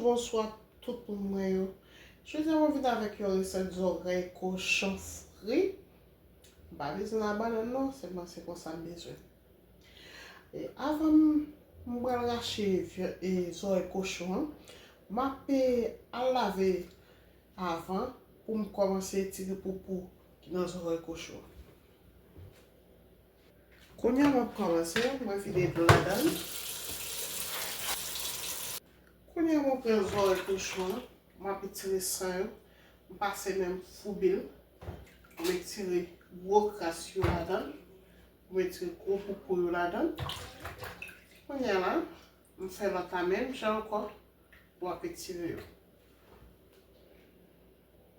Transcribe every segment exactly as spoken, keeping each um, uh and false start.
Bonswa tout moun mwen yo. Jodi a mwen vin avèk yon resèt zòrèy kochon fri. M pa bezwen labannann non, sèlman se konsa m bezwen. E avan m, m pral rache vya-, e, zòrèy kochon an, m ap, e, al lave avan pou m kòmanse tire poupou ki nan zòrèy kochon an. Kounye a m ap kòmanse, mwen vide dlo ladan l. Kounye a mwen pran zòrèy kochon an, m ap etire san yo, m pase men m foubi l, m etire gwo kras yo ladan l, m etire gwo poupou yo ladan l. Kounye a la, m fè lòt la menm jan ankò, pou w ap etire yo.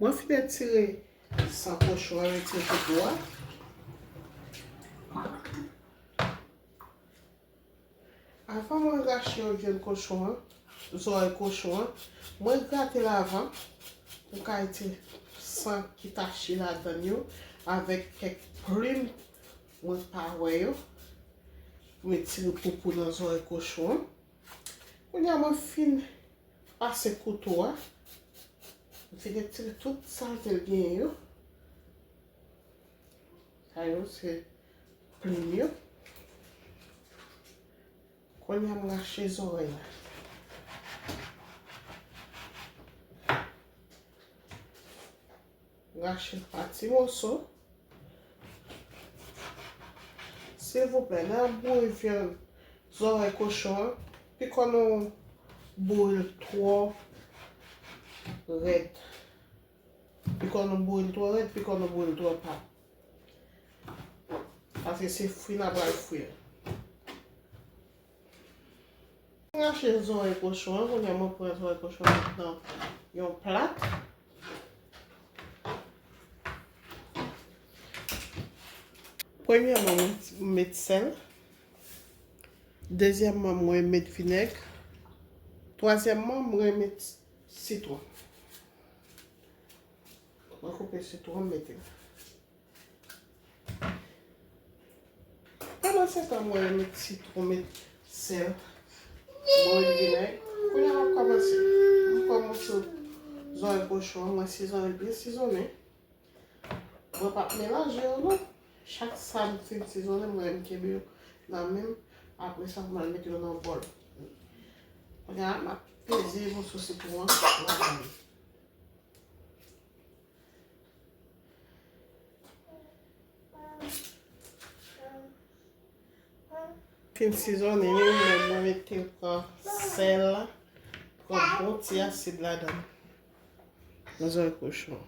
Mwen fin etire san kochon an, etire tout dlo a. Avan mwen rache yon vyann kochon an, zòrèy kochon an, mwen grate l avan pou m ka retire san ki tache ladan l yo avèk kèk plim mwen pa wè yo. Mwen tire poupou nan zòrèy kochon an. Kounye a mwen fin pase kouto a. Mwen fin retire tout salte l genyen yo. Sa yo se plim yo. Kounye a m rache zòrèy la. Rache l pa ti moso. Silvouplè, lè w ap boure vyann zòrèy kochon an, pikòn nou boure l twò rèd. Pikòn nou boure l twò rèd, pikòn nou boure l twò pa. Paske se fri n ap pral fri l. Rache zòrèy kochon an, kounye a mwen pran zòrèy kochon an met nan yon plat. Premyèman, mwen met sèl. Dezyèmman, mwen met vinèg. Twazyèmman, mwen met sitwon. Mwen koupe sitwon, m mete l. Pandan se tan, mwen met sitwon, met sèl, mwen vin vinèg. Kounye a, m ap kòmanse. M pran moso zòrèy kochon an, mwen sizonnen l byen sizonnen. Mwen p ap melanje yo non. Chak sa m fin sizonnen, mwen menm kenbe yo nan men m. Apre sa, mwen al mete yo nan bòl. Kounye a, m ap peze moso sitwon an ladan l. Fin sizonnen li, mwen, mwen mete pran sèl, pran bon ti asid ladan l. Nan zòrèy kochon.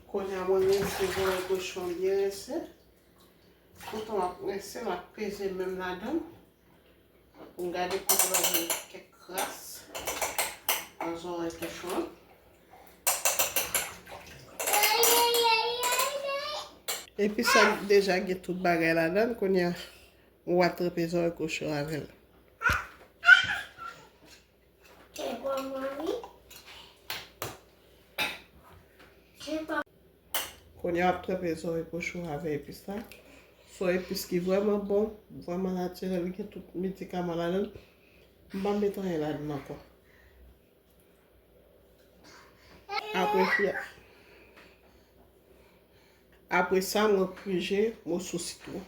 Kounye a, mwen rense zòrèy kochon byen rense. Toutan m ap rense, m ap peze men m ladan l. Pou m gade kote m ap jwenn kèk kras nan zòrèy kochon an. Epi sa deja gen tout bagay ladan l, kounye a, ou a tranpe zòrèy kochon avè l. Kounye a, w ap tranpe zòrèy kochon avè epis la. Se yon epis ki vrèman bon, vrèman natirèl, li gen tout medikaman ladan l. M pa met anyen ladan l ankò. Apre, apre sa, mwen prije moso sitwon.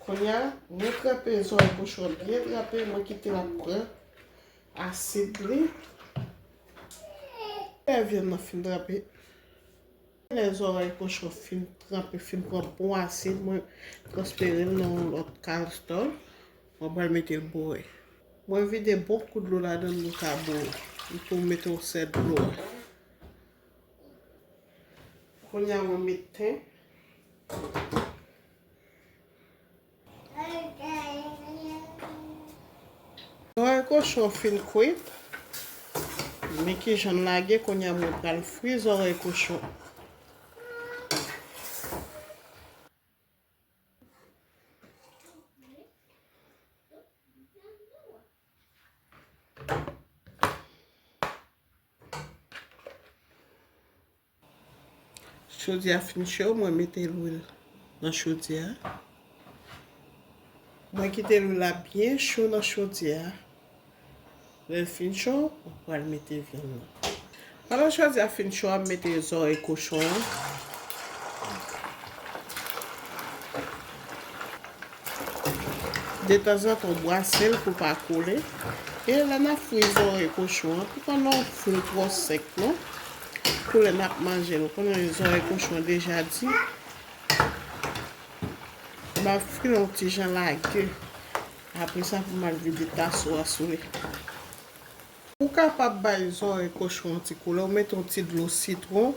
Kounye a, mwen tranpe zòrèy kochon byen tranpe, mwen kite l ap pran asid li. Lè vyann nan fin tranpe, lè zòrèy kochon fin tranpe, fin pran bon asid, mwen transfere l nan yon lòt kastòl. Mwen pral mete l bouyi. Mwen vide bon kou dlo ladan l, nou ka bouyi. M tou mete yon sèl dlo a. Kounye a mwen met ten. Zòrèy kochon fin kwit. Men kijan l lage, kounye a mwen pral fri zòrèy kochon. Chodyè a fin cho, mwen mete lwil nan chodyè a. Mwen kite lwil la byen cho nan chodyè a. Lè l fin cho, ou pral mete vyann nan. Pandan chodyè a fin cho, a mete zòrèy kochon an. Detanzantan, w brase l pou l pa kole. E lè n ap fri zòrèy kochon an, pou pa nan fri l twò sèk non. Pou lè n ap manje l, ou konnen zòrèy kochon an deja di. M ap fri l yon ti jan lage. Apre sa, pou m al vide taso a sou li. Ou kapab bay zòrèy kochon yon ti koulè, ou mete yon ti dlo sitwon.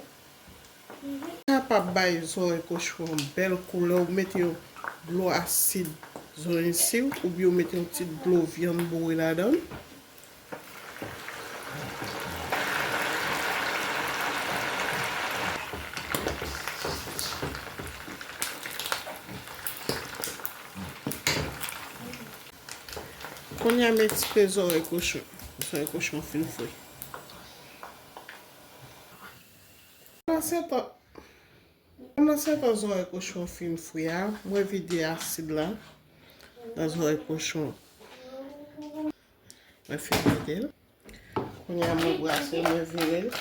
Ou kapab bay zòrèy kochon yon bèl koulè, ou mete yon dlo asid zoranj si w, oubyen ou mete yon ti dlo vyann boure ladan l. Kounye a, m ekspe zòrèy kochon. Zòrèy kochon fin fri. Pandan se tan, pandan se tan zòrèy kochon fin fri a, mwen vide asid la nan zòrèy kochon. Mwen fin vide l. Kounye a, mwen brase, mwen vire l.